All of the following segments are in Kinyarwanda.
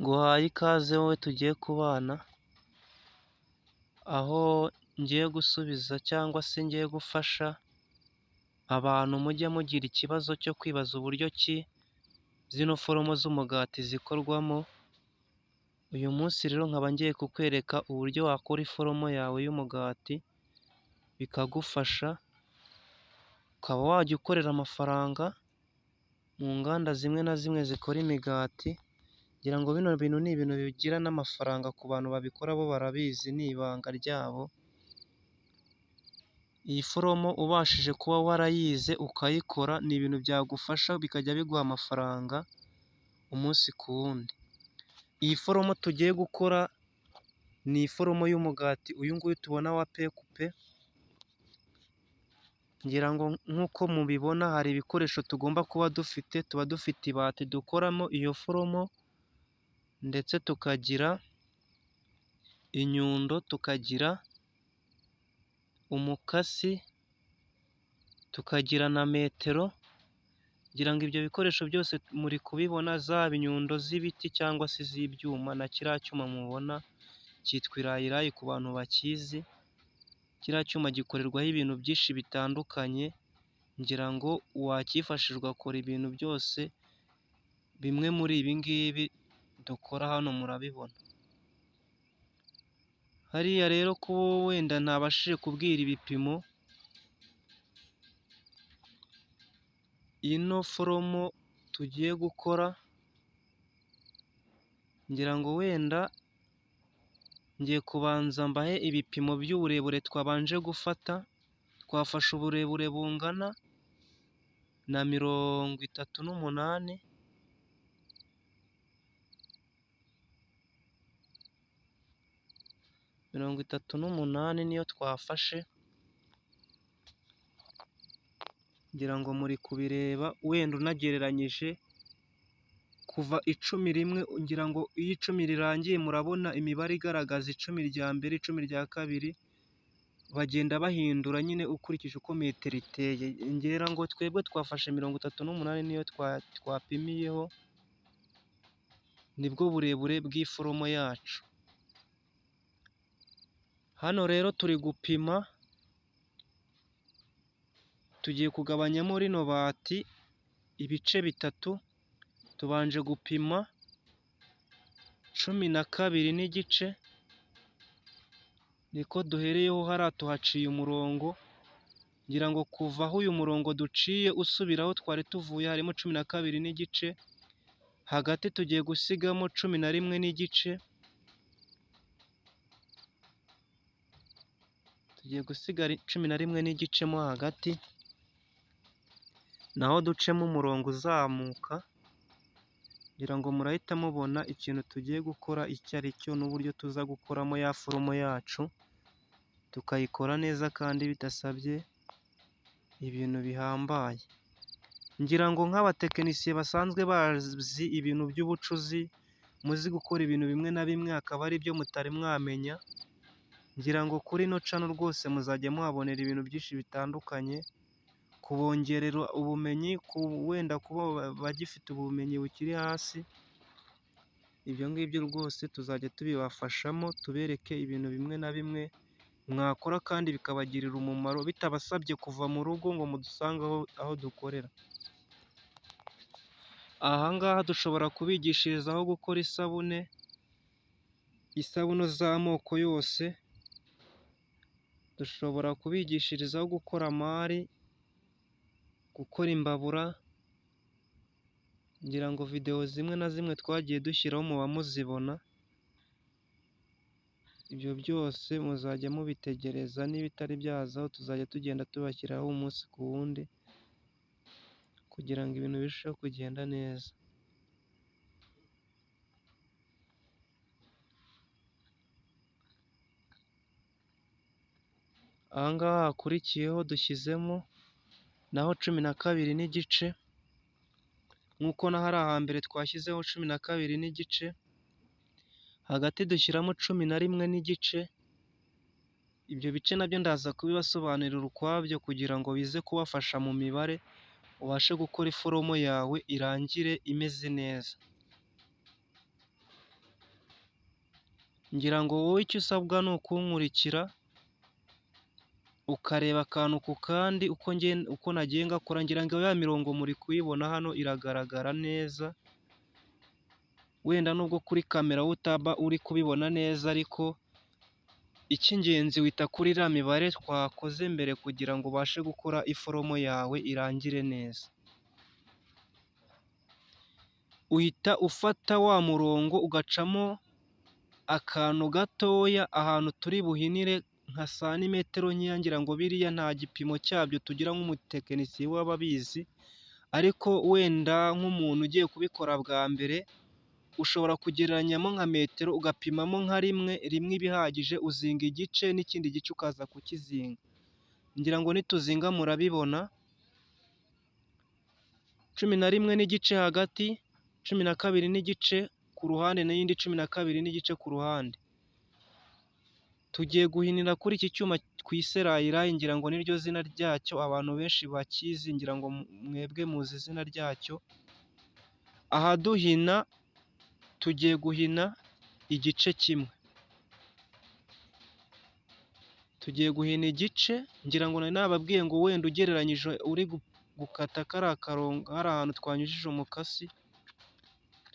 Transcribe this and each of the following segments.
Nguhaye ikaze wowe tugiye kubana, aho ngiye gusubiza cyangwa se ngiye gufasha abantu mujya mugira ikibazo cyo kwibaza uburyo ki zino foromo z'umugati zikorwamo, uyu munsi rero nkaba ngiye kukwereka uburyo wakora iforomo yawe y'umugati bikagufasha, ukaba wajya ukorera amafaranga mu nganda zimwe na zimwe zikora imigati, ngira ngo bino bintu ni ibintu bigira n'amafaranga ku bantu babikora bo barabizi ni ibanga ryabo, iyi foromo ubashije kuba warayize ukayikora ni ibintu byagufasha bikajya biguha amafaranga umunsi ku wundi. Iyi foromo tugiye gukora ni iforomo y'umugati uyu nguyu tubona wa pekupe, ngira ngo nk'uko mubibona hari ibikoresho tugomba kuba dufite, tuba dufite ibati dukoramo iyo foromo ndetse tukagira inyundo, tukagira umukasi, tukagira na metero, ngira ngo ibyo bikoresho byose muri kubibona, zaba inyundo z'ibiti cyangwa se iz'ibyuma na kiriya cyuma mubona cyitwa irayirayi ku bantu bakizi, kiriya cyuma gikorerwaho ibintu byinshi bitandukanye, ngira ngo wacyifashisha ugakora ibintu byose, bimwe muri ibi ngibi dukora hano murabibona. Hariya rero ko wenda ntabashije kubwira ibipimo, ino foromo tugiye gukora ngira ngo wenda ngiye kubanza mbahe ibipimo by'uburebure twabanje gufata, twafashe uburebure bungana na 38, 38 niyo twafashe, ngira ngo muri kubireba wenda unagereranyije kuva icumi rimwe, ngira ngo iyo icumi rirangiye murabona imibare igaragaza icumi rya mbere, icumi rya kabiri, bagenda bahindura nyine ukurikije uko metero iteye, ngira ngo twebwe twafashe 38 niyo twapimiyeho, nibwo burebure bw'iforomo yacu. Hano rero turi gupima, tugiye kugabanyamo rino bati ibice bitatu, tubanje gupima 12.5, niko duhereyeho hariya tuhaciye umurongo, ngira ngo kuva aho uyu murongo duciye usubira aho twari tuvuye harimo 12.5, hagati tugiye gusigamo 11.5, tugiye gusiga 11.5 mo hagati, naho ducemo umurongo uzamuka, ngira ngo murahita mubona ikintu tugiye gukora icyo ari cyo n'uburyo tuza gukoramo ya foromo yacu, tukayikora neza kandi bidasabye ibintu bihambaye. Ngira ngo nk'abatekinisiye basanzwe bazi ibintu by'ubucuzi, muzi gukora ibintu bimwe na bimwe akaba ari byo mutari mwamenya, ngira ngo kuri ino cano rwose muzajya muhabonera ibintu byinshi bitandukanye, kubongerera ubumenyi, wenda kuba bagifite ubumenyi bukiri hasi, ibyo ngibyo rwose tuzajya tubibafashamo, tubereke ibintu bimwe na bimwe mwakora kandi bikabagirira umumaro, bitabasabye kuva mu rugo ngo mudusange aho dukorera. Aha ngaha dushobora kubigishirizaho gukora isabune, isabune z'amoko yose, dushobora kubigishirizaho gukora amari, gukora imbabura, ngira ngo videwo zimwe na zimwe twagiye dushyiraho muba muzibona, ibyo byose muzajya mubitegereza n'ibitari byazaho tuzajya tugenda tubashyiraho umunsi ku wundi, kugira ngo ibintu birusheho kugenda neza. Aha ngaha hakurikiyeho dushyizemo naho 12.5, nk'uko na hariya hambere twashyizeho 12.5, hagati dushyiramo 11.5, ibyo bice nabyo ndaza kubibasobanurira ukwabyo kugira ngo bize kubafasha mu mibare, ubashe gukora iforomo yawe irangire imeze neza. Ngira ngo wowe icyo usabwa ni ukunkurikira, ukareba akantu ku kandi uko nagiye ngakora, ngira ngo ya mirongo muri kuyibona hano iragaragara neza, wenda nubwo kuri kamera wowe utaba uri kubibona neza, ariko icy'ingenzi wita kuri iriya mibare twakoze mbere kugira ngo ubashe gukora iforomo yawe irangire neza. Uhita ufata wa murongo ugacamo akantu gatoya ahantu turi buhinire nka santimetero nkeya, ngira ngo biriya nta gipimo cyabyo tugira nk'umutekinisiye waba abizi, ariko wenda nk'umuntu ugiye kubikora bwa mbere, ushobora kugereranyamo nka metero ugapimamo nka rimwe, rimwe iba ihagije, uzinga igice n'ikindi gice ukaza kukizinga. Ngira ngo nituzinga murabibona, 11 n'igice hagati, 12 n'igice ku ruhande n'iyindi 12 n'igice ku ruhande. Tugiye guhinira kuri iki cyuma twise rayirayi, ngira ngo niryo zina ryacyo abantu benshi bakizi, ngira ngo mwebwe muzi izina ryacyo. Aha duhina tugiye guhina igice kimwe, tugiye guhina igice, ngira ngo nari nababwiye ngo wenda ugereranyije uri gukata kariya karongo, hari ahantu twanyujije umukasi,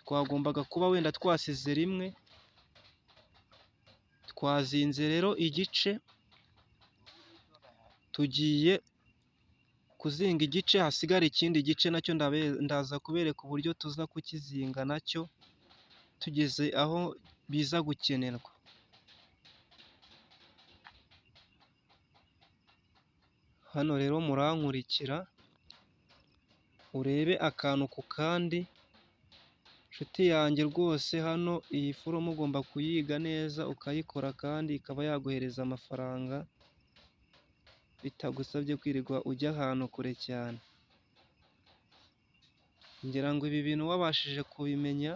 twagombaga kuba wenda twasize rimwe, twazinze rero igice, tugiye kuzinga igice, hasigara ikindi gice nacyo ndaza kubereka uburyo tuza kukizinga nacyo, tugeze aho biza gukenerwa. Hano rero murankurikira, urebe akantu ku kandi, nshuti yanjye rwose hano iyi foromo ugomba kuyiga neza ukayikora kandi ikaba yaguhereza amafaranga, bitagusabye kwirirwa ujya ahantu kure cyane. Ngira ngo ibi bintu wabashije kubimenya,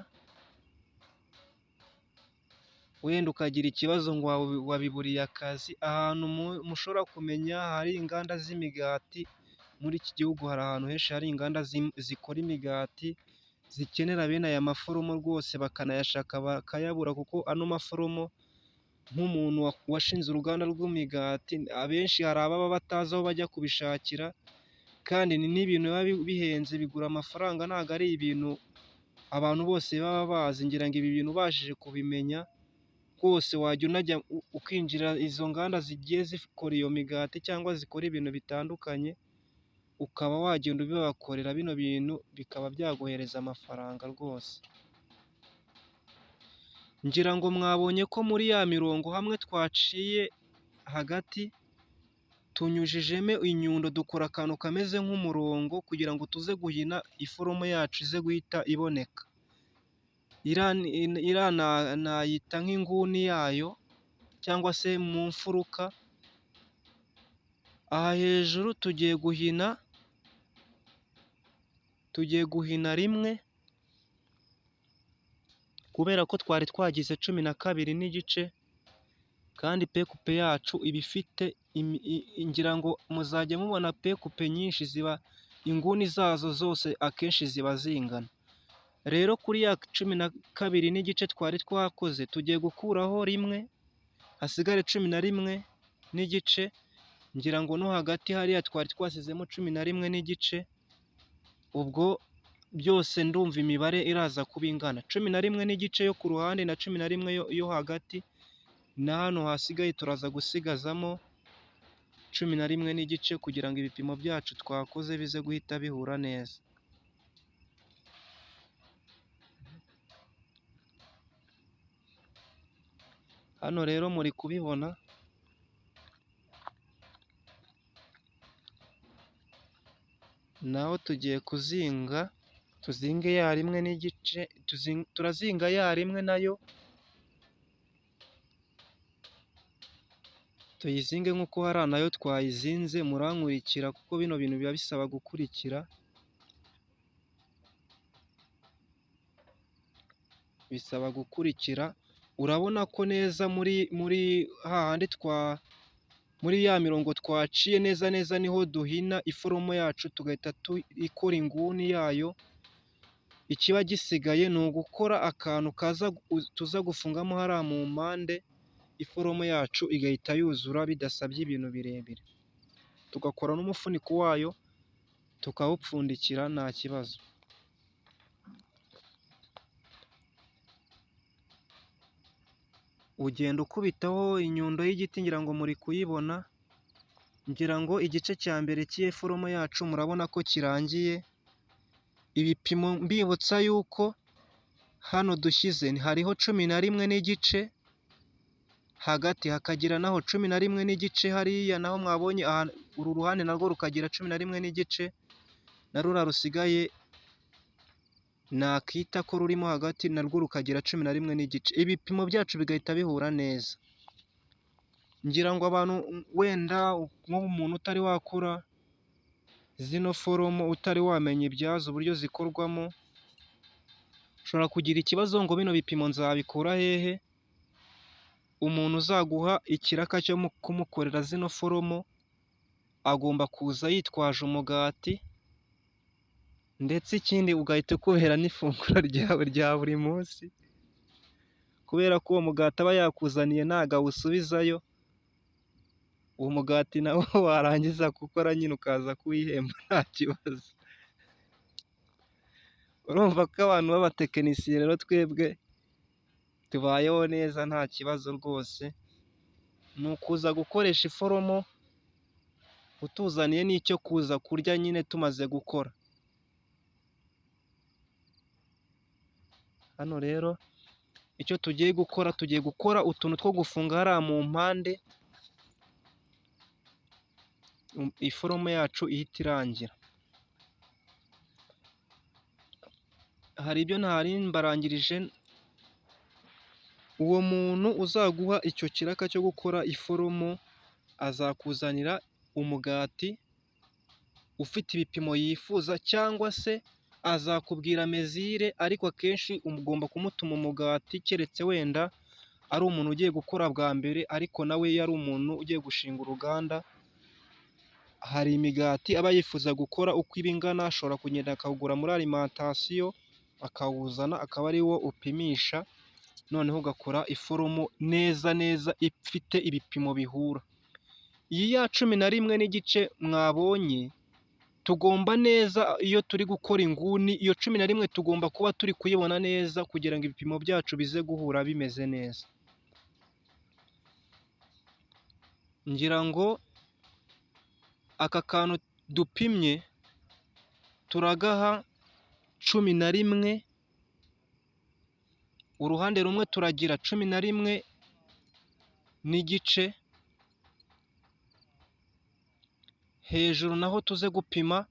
wenda ukagira ikibazo ngo wabiburiye akazi, ahantu mushobora kumenya hari inganda z'imigati, muri iki gihugu hari ahantu henshi hari inganda zikora imigati, zikenera bene aya maforomo rwose bakanayashaka bakayabura, kuko ano maforomo nk'umuntu washinze uruganda rw'imigati, abenshi hari ababa batazi aho bajya kubishakira, kandi ni n'ibintu biba bihenze bigura amafaranga, ntabwo ari ibintu abantu bose baba bazi, ngira ngo ibi bintu ubashije kubimenya rwose wajya unajya ukinjira izo nganda zigiye zikora iyo migati cyangwa zikora ibintu bitandukanye, ukaba wagenda ubibakorera bino bintu bikaba byaguhereza amafaranga rwose. Ngira ngo mwabonye ko muri ya mirongo hamwe twaciye hagati, tunyujijemo inyundo dukora akantu kameze nk'umurongo kugira ngo tuze guhina iforomo yacu ize guhita iboneka. Iriya nayita nk'inguni yayo cyangwa se mu mfuruka, aha hejuru tugiye guhina, tugiye guhina rimwe, kubera ko twari twagize 12 n'igice, kandi pekupe yacu iba ifite, ngira ngo muzajya mubona pekupe nyinshi ziba inguni zazo zose akenshi ziba zingana. Rero kuri ya 12 n'igice twari twakoze, tugiye gukuraho rimwe, hasigare 11 n'igice, ngira ngo no hagati hariya twari twasizemo 11 n'igice, ubwo byose ndumva imibare iraza kuba ingana, 11 n'igice yo ku ruhande na 11 yo hagati, na hano hasigaye turaza gusigazamo 11 n'igice kugira ngo ibipimo byacu twakoze bize guhita bihura neza. Hano rero muri kubibona, naho tugiye kuzinga, tuzinge ya rimwe n'igice, turazinga ya rimwe nayo, tuyizinge nk'uko hariya nayo twayizinze, murankurikira kuko bino bintu biba bisaba gukurikira, bisaba gukurikira, urabona ko neza muri hahandi muri ya mirongo twaciye neza neza niho duhina iforomo yacu, tugahita ikora inguni yayo. Ikiba gisigaye ni ugukora akantu kaza tuza gufungamo hariya mu mpande, iforomo yacu igahita yuzura bidasabye ibintu birebire. Tugakora n'umufuniko wayo tukawupfundikira nta kibazo. Ugenda ukubitaho inyundo y'igiti ngira ngo muri kuyibona, ngira ngo igice cya mbere cy'iyi foromo yacu murabona ko kirangiye. Ibipimo mbibutsa yuko hano dushyize hariho 11.5, hagati hakagira naho 11.5, hariya naho mwabonye uru ruhande narwo rukagira 11.5, na ruriya rusigaye nakita ko rurimo hagati narwo rukagira 11.5. Ibipimo byacu bigahita bihura neza. Ngira ngo abantu wenda nk'umuntu utari wakora zino foromo, utari wamenya ibyazo uburyo zikorwamo, ushobora kugira ikibazo ngo bino bipimo nzabikura hehe? Umuntu uzaguha ikiraka cyo kumukorera zino foromo agomba kuza yitwaje umugati, ndetse ikindi ugahita ukubera n'ifunguro ryawe rya buri munsi, kubera ko uwo mugati aba yakuzaniye ntago awusubizayo, uwo mugati nawo warangiza gukora nyine ukaza kuwihemba nta kibazo. Urumva ko abantu b'abatekinisiye rero twebwe tubayeho neza nta kibazo rwose, ni ukuza gukoresha iforomo utuzaniye n'icyo kuza kurya nyine tumaze gukora. Hano rero icyo tugiye gukora, tugiye gukora utuntu two gufunga hariya mu mpande, iforomo yacu ihita irangira. Hari ibyo ntari mbarangirije, uwo muntu uzaguha icyo kiraka cyo gukora iforomo azakuzanira umugati ufite ibipimo yifuza, cyangwa se azakubwira mezire, ariko akenshi ugomba kumutuma umugati, keretse wenda ari umuntu ugiye gukora bwa mbere, ariko nawe iyo ari umuntu ugiye gushinga uruganda, hari imigati aba yifuza gukora uko iba ingana, ashobora kugenda akawugura muri alimantasiyo, akawuzana akaba ari wo upimisha, noneho ugakora iforomo neza neza ifite ibipimo bihura. Iyi ya 11.5 mwabonye, tugomba neza iyo turi gukora inguni, iyo 11 tugomba kuba turi kuyibona neza kugira ngo ibipimo byacu bize guhura bimeze neza. Ngira ngo aka kantu dupimye turagaha 11, uruhande rumwe turagira 11.5, hejuru naho tuze gupima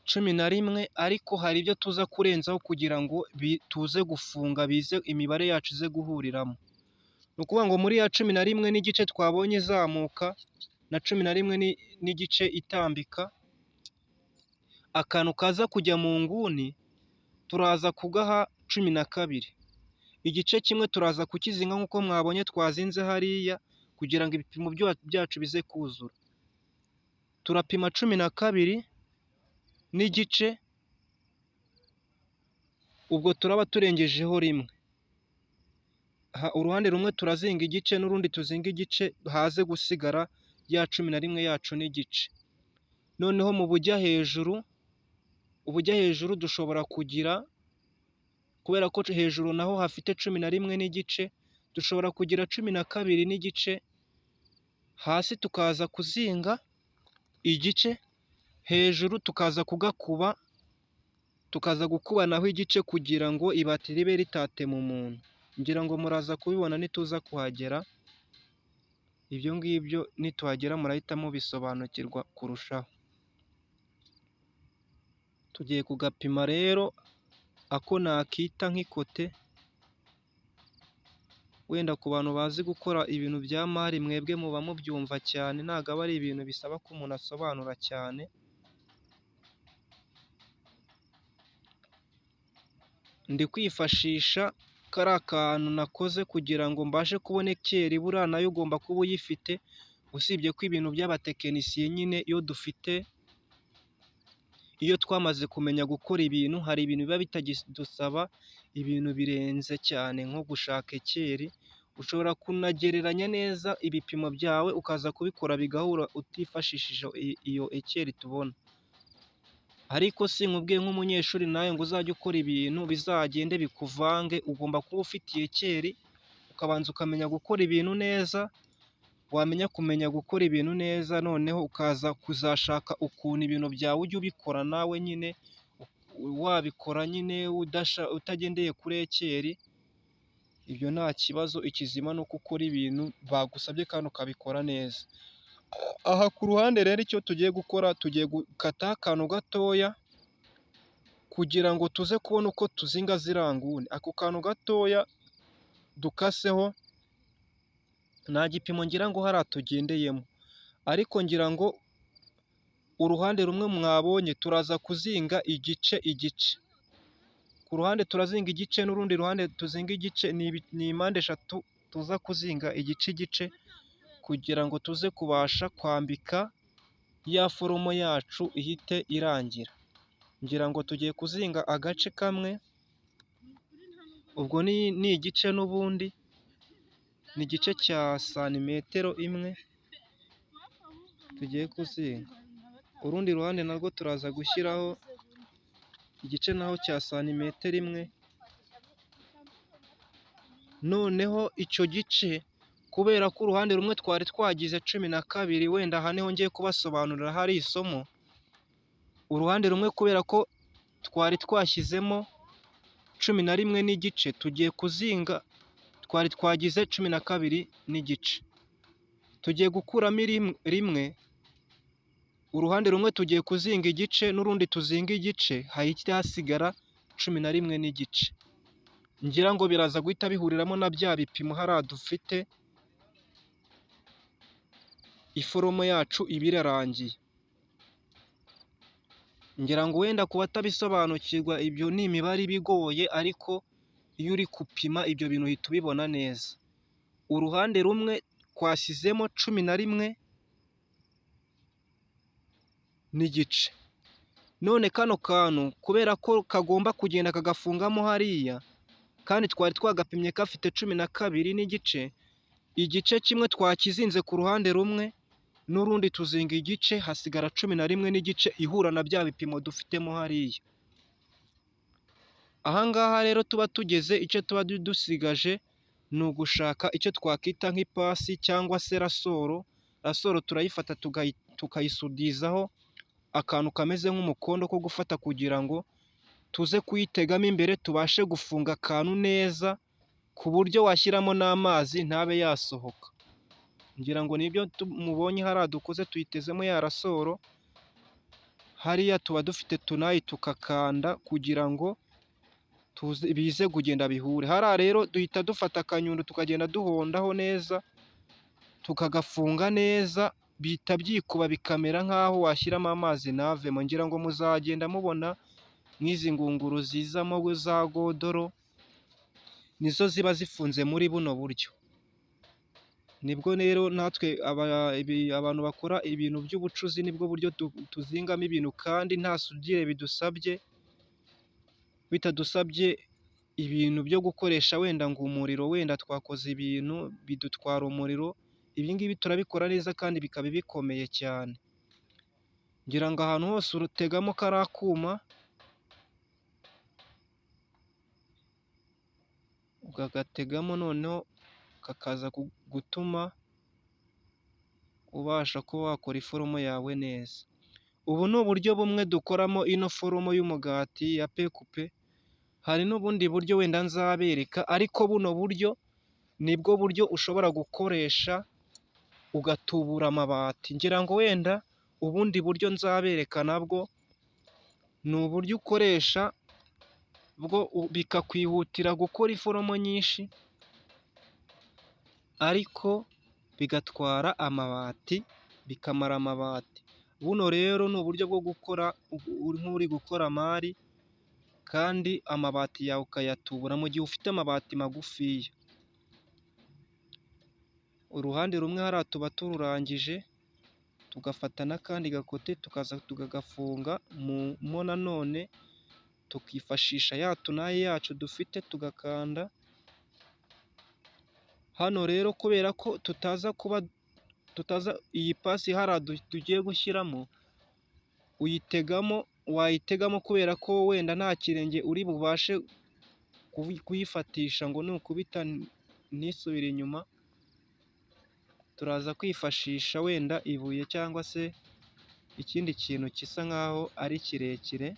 11, ariko hari ibyo tuza kurenzaho kugira ngo tuze gufunga bize imibare yacu ize guhuriramo. Ni ukuvuga ngo muri ya 11.5 twabonye izamuka na 11.5 itambika, akantu kaza kujya mu nguni turaza kugaha 12. Igice kimwe turaza kukizinga nk'uko mwabonye twazinze hariya, kugira ngo ibipimo byacu bize kuzura. Turapima 12.5, ubwo turaba turengejeho rimwe. Uruhande rumwe turazinga igice n'urundi tuzinga igice, haze gusigara ya 11 yacu n'igice. Noneho mu bujya hejuru, ubujya hejuru dushobora kugira, kubera ko hejuru naho hafite 11.5, dushobora kugira 12.5, hasi tukaza kuzinga igice, hejuru tukaza kugakuba, tukaza gukuba naho igice kugira ngo ibati ribe ritatema umuntu. Ngira ngo muraza kubibona nituza kuhagera, ibyo ngibyo nituhagera murahita mubisobanukirwa kurushaho. Tugiye kugapima rero, ako nakita nk'ikote, wenda ku bantu bazi gukora ibintu bya mari mwebwe muba mubyumva cyane, ntabwo aba ari ibintu bisaba ko umuntu asobanura cyane. Ndi kwifashisha kariya kantu nakoze kugira ngo mbashe kubona ekeri, buriya nayo ugomba kuba uyifite, usibye ko ibintu by'abatekinisiye nyine iyo dufite Iyo twamaze kumenya gukora ibintu, hari ibintu biba bitagidusaba ibintu birenze cyane nko gushaka équerre, ushobora kunagereranya neza ibipimo byawe ukaza kubikora bigahura utifashishije iyo équerre tubona. Ariko sinkubwiye nk'umunyeshuri nawe ngo uzajye ukora ibintu bizagende bikuvange, ugomba kuba ufite iyo équerre, ukabanza ukamenya gukora ibintu neza, wamenya kumenya gukora ibintu neza noneho ukaza kuzashaka ukuntu ibintu byawe ujya ubikora nawe nyine, wabikora nyine utagendeye kuri équerre, ibyo nta kibazo, ikizima ni uko ukora ibintu bagusabye kandi ukabikora neza. Aha ku ruhande rero icyo tugiye gukora, tugiye gukataho akantu gatoya kugira ngo tuze kubona uko tuzinga ziriya nguni. Ako kantu gatoya dukaseho, nta gipimo ngira ngo hariya tugendeyemo, ariko ngira ngo uruhande rumwe mwabonye turaza kuzinga igice igice. Ku ruhande turazinga igice n'urundi ruhande tuzinga igice, ni impande eshatu tuza kuzinga igice igice, kugira ngo tuze kubasha kwambika ya forme yacu ihite irangira. Ngira ngo tugiye kuzinga agace kamwe, ubwo ni igice n'ubundi, ni igice cya santimetero imwe tugiye kuzinga. Urundi ruhande narwo turaza gushyiraho igice naho cya santimetero imwe, noneho icyo gice kubera ko uruhande rumwe twari twagize 12, wenda aha niho ngiye kubasobanurira hari isomo, uruhande rumwe kubera ko twari twashyizemo 11.5, tugiye kuzinga, twari twagize 12.5, tugiye gukuramo rimwe, uruhande rumwe tugiye kuzinga igice n'urundi tuzinga igice, hahite hasigara 11.5. Ngira ngo biraza guhita bihuriramo na bya bipimo hariya dufite, iforme yacu iba irarangiye. Ngira ngo wenda ku batabisobanukirwa ibyo ni imibare iba igoye, ariko iyo uri gupima ibyo bintu uhita ubibona neza. Uruhande rumwe twashyizemo 11.5, none kano kantu kubera ko kagomba kugenda kagafungamo hariya, kandi twari twagapimye gafite 12.5, igice kimwe twakizinze ku ruhande rumwe, n'urundi tuzinga igice, hasigara 11.5 ihura na bya bipimo dufitemo hariya. Aha ngaha rero tuba tugeze, icyo tuba dusigaje ni ugushaka icyo twakwita nk'ipasi cyangwa se ressort, ressort turayifata tukayisudizaho akantu kameze nk'umukondo ko gufata kugira ngo tuze kuyitegamo imbere, tubashe gufunga akantu neza, ku buryo washyiramo n'amazi ntabe yasohoka. Ngira ngo nibyo mubonye hariya dukoze, tuyitezemo ya ressort, hariya tuba dufite tenaille tukakanda kugira ngo bize kugenda bihure. Hariya rero duhita dufata akanyundo tukagenda duhondaho neza, tukagafunga neza, bihita byikuba bikamera nk'aho washyiramo amazi ntavemo. Ngira ngo muzagenda mubona nk'izi ngunguru zizamo za godoro, nizo ziba zifunze muri buno buryo. Nibwo rero natwe abantu bakora ibintu by'ubucuzi nibwo buryo tuzingamo ibintu kandi nta soudure bidusabye, bitadusabye ibintu byo gukoresha wenda ngo umuriro, wenda twakoze ibintu bidutwara umuriro, ibi ngibi turabikora neza kandi bikaba bikomeye cyane. Ngira ngo ahantu hose urutegamo kariya kuma, ukagategamo noneho kakaza gutuma ubasha kuba wakora iforme yawe neza. Ubu ni uburyo bumwe dukoramo ino forme y'umugati ya pain coupé, hari n'ubundi buryo wenda nzabereka, ariko buno buryo nibwo buryo ushobora gukoresha ugatubura amabati. Ngira ngo wenda ubundi buryo nzabereka nabwo ni uburyo ukoresha bwo bikakwihutira gukora iforme nyinshi, ariko bigatwara amabati, bikamara amabati. Buno rero ni uburyo bwo gukora nk'uri gukora mari, kandi amabati yawe ukayatubura mu gihe ufite amabati magufiya. Uruhande rumwe hariya tuba tururangije, Tugafata n'akandi gakote tukaza tukagafunga mo nanone, tukifashisha ya tenaille yacu dufite tugakanda. Hano rero kubera ko tutaza kuba tutaza iyi pasi hariya tugiye gushyiramo, uyitegamo, wayitegamo kubera ko wenda nta kirenge uri bubashe kuyifatisha ngo nukubita ntisubire inyuma, turaza kwifashisha wenda ibuye cyangwa se ikindi kintu gisa nkaho ari kirekire.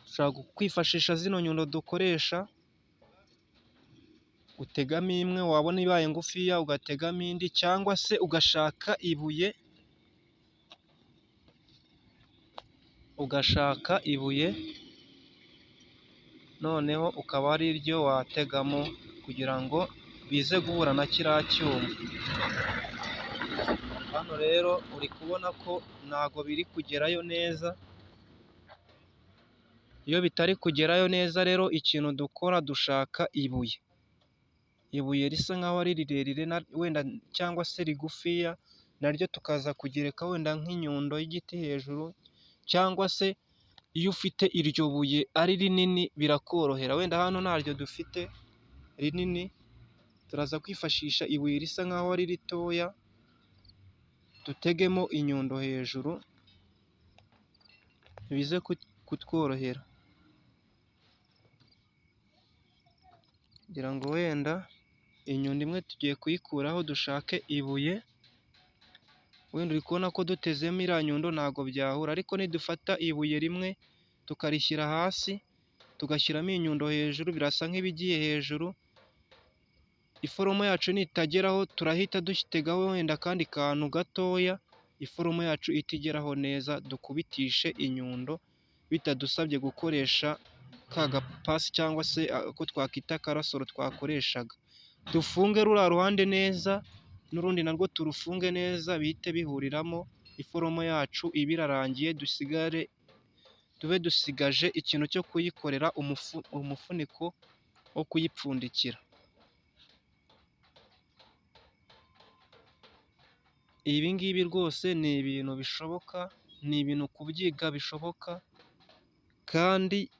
Dushobora kwifashisha zino nyundo dukoresha, utegamo imwe, wabona ibaye ngufiya ugategamo indi, cyangwa se ugashaka ibuye, noneho ukaba ari ryo wategamo kugira ngo bize guhura na kiriya cyuma. Hano rero uri kubona ko ntago biri kugerayo neza. Iyo bitari kugerayo neza rero ikintu dukora dushaka ibuye, ibuye risa nkaho ari rirerire wenda cyangwa se rigufiya, naryo tukaza kugereka wenda nk'inyundo y'igiti hejuru, cyangwa se iyo ufite iryo buye ari rinini birakorohera. Wenda hano ntaryo dufite rinini, turaza kwifashisha ibuye risa nkaho ari ritoya, dutegemo inyundo hejuru bize kutworohera. Ngira ngo wenda inyundo imwe tugiye kuyikuraho dushake ibuye, wenda uri kubona ko dutezemo iriya nyundo ntabwo byahura, ariko nidufata ibuye rimwe tukarishyira hasi, tugashyiramo inyundo hejuru, birasa nk'ibigiye hejuru. Iforomo yacu nitageraho turahita dushyitegaho wenda akandi kantu gatoya, iforomo yacu itigeraho neza, dukubitishe inyundo bitadusabye gukoresha ka gapasi cyangwa se ako twakwita akarasoro twakoreshaga. Dufunge ruriya ruhande neza, n'urundi narwo turufunge neza, bihite bihuriramo, iforomo yacu ibe irarangiye, dusigare tube dusigaje ikintu cyo kuyikorera umufuniko wo kuyipfundikira. Ibi ngibi rwose ni ibintu bishoboka, ni ibintu kubyiga bishoboka, kandi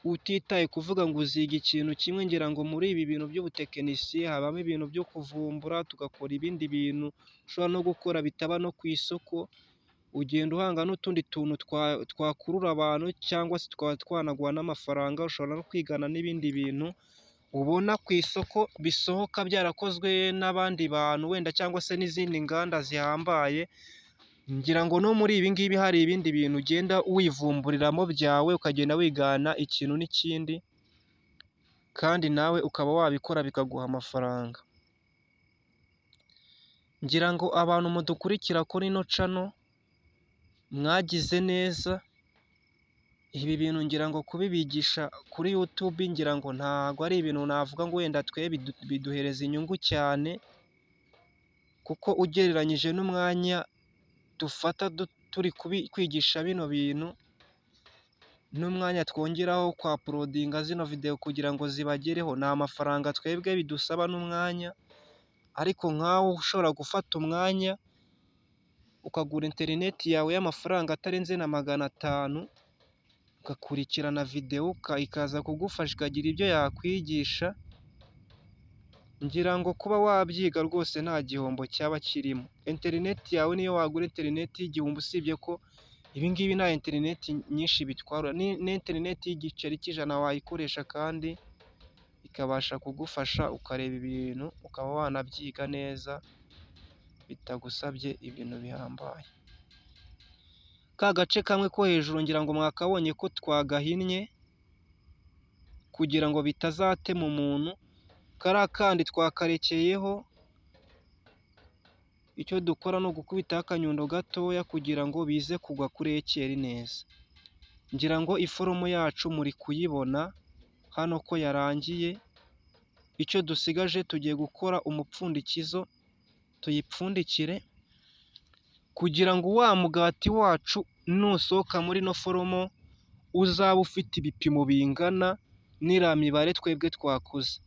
utitaye kuvuga ngo uziga ikintu kimwe, ngira ngo muri ibi bintu by'ubutekinisiye habamo ibintu byo kuvumbura, tugakora ibindi bintu ushobora no gukora bitaba no ku isoko, ugenda uhanga n'utundi tuntu twakurura abantu cyangwa se tukaba twanaguha n'amafaranga, ushobora no kwigana n'ibindi bintu ubona ku isoko bisohoka byarakozwe n'abandi bantu wenda cyangwa se n'izindi nganda zihambaye. Ngira ngo no muri ibi ngibi hari ibindi bintu ugenda wivumburiramo byawe, ukagenda wigana ikintu n'ikindi, kandi nawe ukaba wabikora bikaguha amafaranga. Ngira ngo abantu mudukurikira kuri ino channel mwagize neza, ibi bintu ngira ngo kubibigisha kuri YouTube ngira ngo ntago ari ibintu navuga ngo wenda twe biduhereza inyungu cyane, kuko ugereranyije n'umwanya dufata turi kwigisha bino bintu, n'umwanya twongeraho kwa uploadinga zino video kugira ngo zibagereho, ni amafaranga twebwe bidusaba n'umwanya, ariko nkawe ushobora gufata umwanya ukagura interineti yawe y'amafaranga atarenze na 500, ugakurikirana video ikaza kugufasha ikagira ibyo yakwigisha, ngira ngo kuba wabyiga rwose nta gihombo cyaba kirimo. Interineti yawe niyo wagura interineti y'igihumbi, usibye ko ibi ngibi nta interineti nyinshi bitwara, n'interineti y'igiceri cy'ijana wayikoresha kandi ikabasha kugufasha ukareba ibintu, ukaba wanabyiga neza bitagusabye ibintu bihambaye. Ka gace kamwe ko hejuru ngira ngo mwakabonye ko twagahinnye kugira ngo bitazatema umuntu, kariya kandi twakarekeyeho, icyo dukora ni ugukubitaho akanyundo gatoya kugira ngo bize kugwa kuri ekeri neza. Ngira ngo iforomo yacu muri kuyibona hano ko yarangiye, icyo dusigaje tugiye gukora umupfundikizo, tuyipfundikire kugira ngo wa mugati wacu nusohoka muri ino foromo uzabe ufite ibipimo bingana n'iriya mibare twebwe twakoze.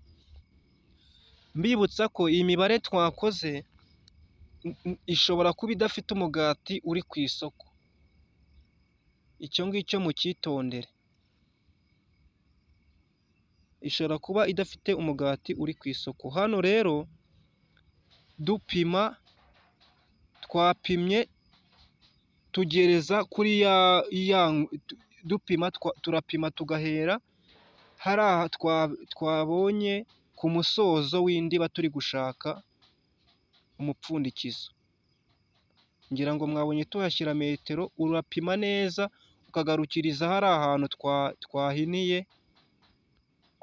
Mbibutsa ko iyi mibare twakoze Ishobora kuba idafite umugati uri ku isoko, icyo ngicyo mucyitondere. Ishobora kuba idafite umugati uri ku isoko. Hano rero dupima, twapimye tugereza kuri ya dupima, turapima tugahera hariya twabonye ku musozo w'indiba turi gushaka umupfundikizo. Ngira ngo mwabonye tuhashyira metero, urapima neza ukagarukiriza hariya hantu twahiniye,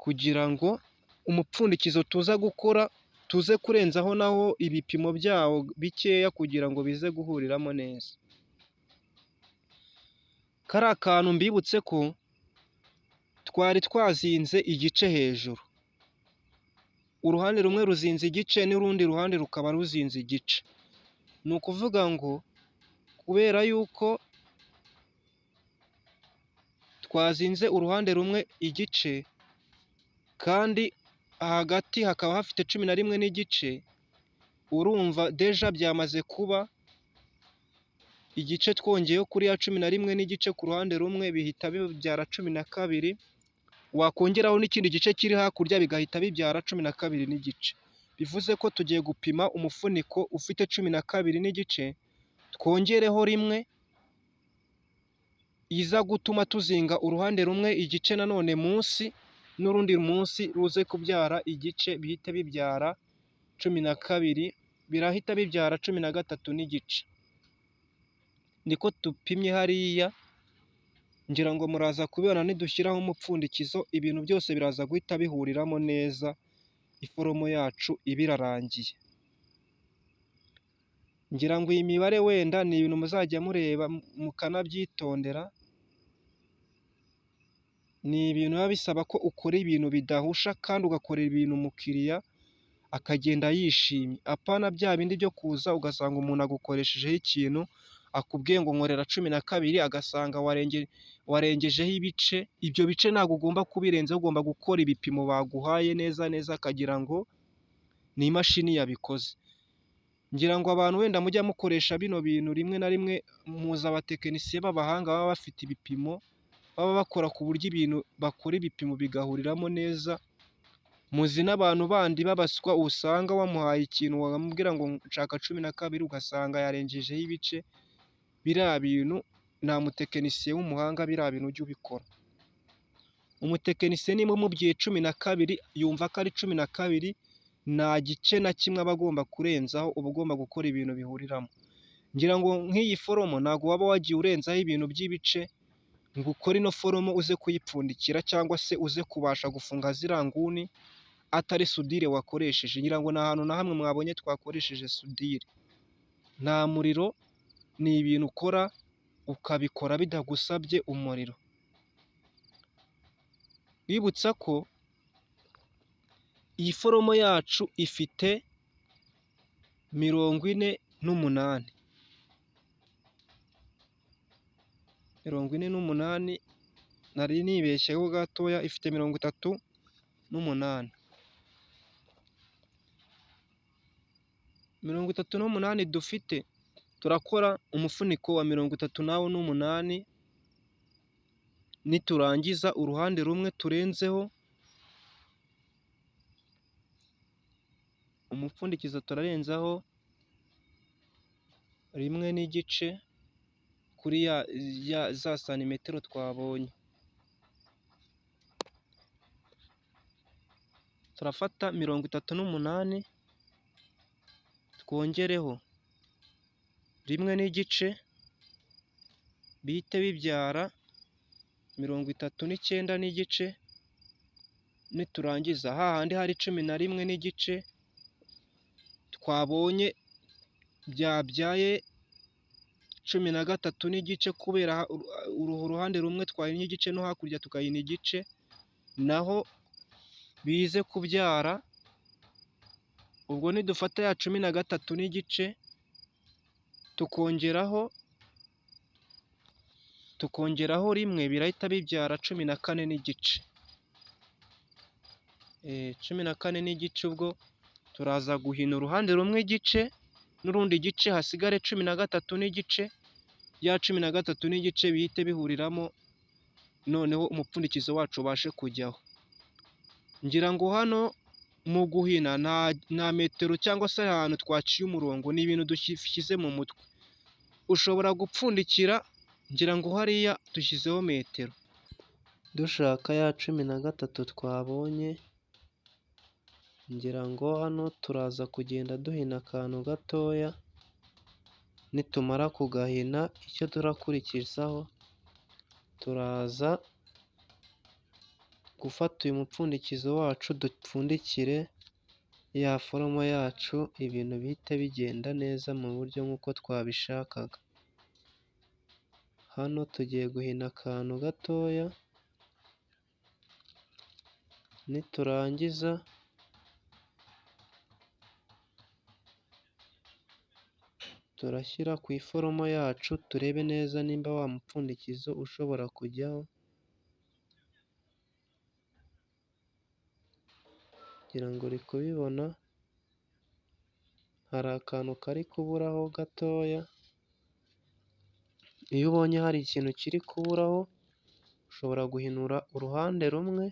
kugira ngo umupfundikizo tuza gukora tuze kurenzaho naho ibipimo byawo bikeya, kugira ngo bize guhuriramo neza. Kariya kantu mbibutse ko twari twazinze igice hejuru, uruhande rumwe ruzinze igice n'urundi ruhande rukaba ruzinze igice. Ni ukuvuga ngo kubera yuko twazinze uruhande rumwe igice, kandi hagati hakaba hafite 11.5, urumva déjà byamaze kuba igice twongeyeho kuri ya 11.5 ku ruhande rumwe, bihita bibyara 12, wakongeraho n'ikindi gice kiri hakurya bigahita bibyara 12.5. Bivuze ko tugiye gupima umufuniko ufite 12.5, twongereho rimwe iza gutuma tuzinga uruhande rumwe igice nanone munsi, n'urundi munsi ruze kubyara igice, bihite bibyara 12, birahita bibyara 13.5. Niko dupimye hariya, ngira ngo muraza kubibona nidushyiraho umupfundikizo, ibintu byose biraza guhita bihuriramo neza, iforomo yacu iba irarangiye. Ngira ngo iyi mibare wenda ni ibintu muzajya mureba mukanabyitondera, ni ibintu biba bisaba ko ukora ibintu bidahusha kandi ugakorera ibintu umukiriya akagenda yishimye, apana bya bindi byo kuza ugasanga umuntu agukoreshejeho ikintu akubwiye ngo nkorera 12, agasanga warengejeho ibice, ibyo bice ntabwo ugomba kubirenzaho, ugomba gukora ibipimo baguhaye neza neza, akagira ngo ni imashini yabikoze. Ngira ngo abantu wenda mujya mukoresha bino bintu rimwe na rimwe muzi abatekinisiye b'abahanga baba bafite ibipimo, baba bakora ku buryo ibintu bakora ibipimo bigahuriramo neza, muzi n'abantu bandi b'abaswa usanga wamuhaye ikintu wamubwira ngo nshaka 12 ugasanga yarengejeho ibice, biriya bintu nta mutekinisiye w'umuhanga biriya bintu ujya ubikora. Umutekinisiye niba umubwiye 12 yumva ko ari 12, nta gice na kimwe aba agomba kurenzaho, uba ugomba gukora ibintu bihuriramo. Ngira ngo nk'iyi foromo ntabwo waba wagiye urenzaho ibintu by'ibice ngo ukore ino foromo uze kuyipfundikira cyangwa se uze kubasha gufunga ziriya nguni atari soudure wakoresheje. Ngira ngo nta hantu na hamwe mwabonye twakoresheje soudure. Nta muriro, ni ibintu ukora ukabikora bitagusabye umuriro. Bibutsa ko iyi foromo yacu ifite 48. 48 nari nibeshyeho gatoya, ifite 38. 38 dufite, turakora umufuniko wa 38, niturangiza uruhande rumwe turenzeho umupfundikizo, turarenzaho 1.5 kuri za santimetero twabonye. Turafata 38 twongereho 1.5, bihite bibyara 39.5, niturangiza hahandi hari 11.5 twabonye byabyaye 13.5, kubera uruhande rumwe twahinnye igice no hakurya tugahina igice, naho bize kubyara. Ubwo nidufata ya 13.5 tukongeraho 1, birahita bibyara 14.5. 14.5, ubwo turaza guhina uruhande rumwe igice, n'urundi gice, hasigare 13 n'igice, ya 13 n'igice bihite bihuriramo, noneho umupfundikizo wacu ubashe kujyaho. Ngira ngo hano mu guhina nta metero cyangwa se ahantu twaciye umurongo, ni ibintu dushyize mu mutwe. Ushobora gupfundikira, ngira ngo hariya dushyizeho metero. Dushaka ya 13 twabonye, ngira ngo hano turaza kugenda duhina akantu gatoya, nitumara kugahina icyo turakurikizaho, turaza gufata uyu mupfundikizo wacu dupfundikire ya foromo yacu, ibintu bihite bigenda neza mu buryo nk'uko twabishakaga. Hano tugiye guhina akantu gatoya, niturangiza turashyira ku iforomo yacu, turebe neza nimba wa mupfundikizo ushobora kujyaho. Ngira ngo uri kubibona, hari akantu kari kuburaho gatoya, iyo ubonye hari ikintu kiri kuburaho, ushobora guhinura uruhande rumwe,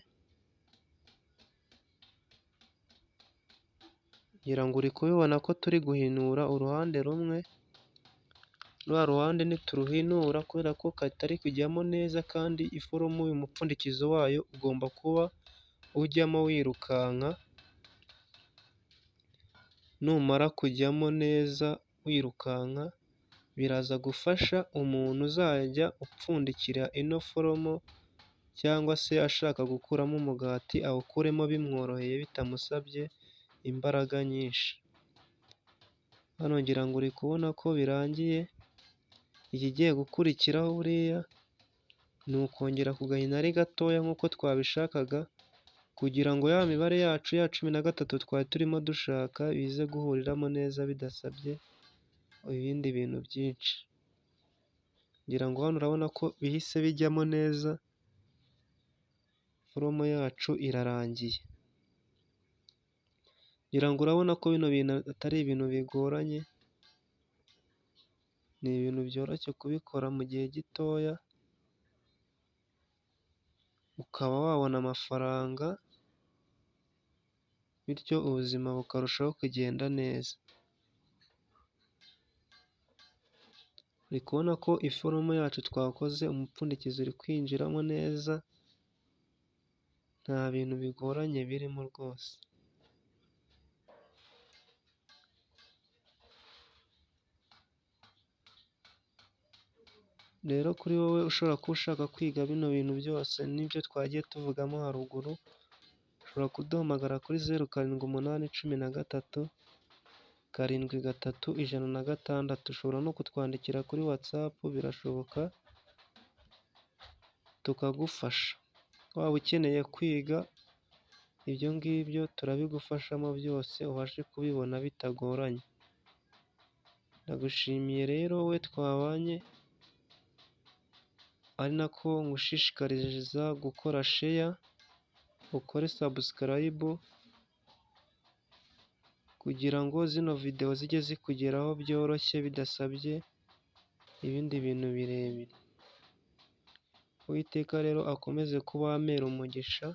ngira ngo uri kubibona ko turi guhinura uruhande rumwe, rwa ruhande nituruhinura kubera ko katari kujyamo neza kandi iforomo uyu mupfundikizo wayo ugomba kuba ujyamo wirukanka, numara kujyamo neza wirukanka, biraza gufasha umuntu uzajya upfundikira ino foromo cyangwa se ashaka gukuramo umugati, awukuremo bimworoheye bitamusabye imbaraga nyinshi. Hano ngira ngo uri kubona ko birangiye, ikigiye gukurikiraho buriya ni ukongera kugahina ari gatoya nk'uko twabishakaga, kugira ngo ya mibare yacu ya 13 twari turimo dushaka bize guhuriramo neza bidasabye ibindi bintu byinshi. Ngira ngo hano urabona ko bihise bijyamo neza, foromo yacu irarangiye. Ngira ngo urabona ko bino bintu atari ibintu bigoranye, ni ibintu byoroshye kubikora mu gihe gitoya, ukaba wabona amafaranga, bityo ubuzima bukarushaho kugenda neza. Uri kubona ko iforomo yacu twakoze umupfundikizo uri kwinjiramo neza, nta bintu bigoranye birimo rwose. Rero kuri wowe ushobora kuba ushaka kwiga bino bintu byose n'ibyo twagiye tuvugamo haruguru, ushobora kuduhamagara kuri 0 7 8 13 7 3 106, ushobora no kutwandikira kuri WhatsApp birashoboka tukagufasha. Waba ukeneye kwiga ibyo ngibyo turabigufashamo byose ubashe kubibona bitagoranye. Ndagushimiye rero wowe twabanye, ari nako ngushishikariza gukora share, ukore subscribe kugira ngo zino videwo zijye zikugeraho byoroshye bidasabye ibindi bintu birebire. Uwiteka rero akomeze kubampera umugisha.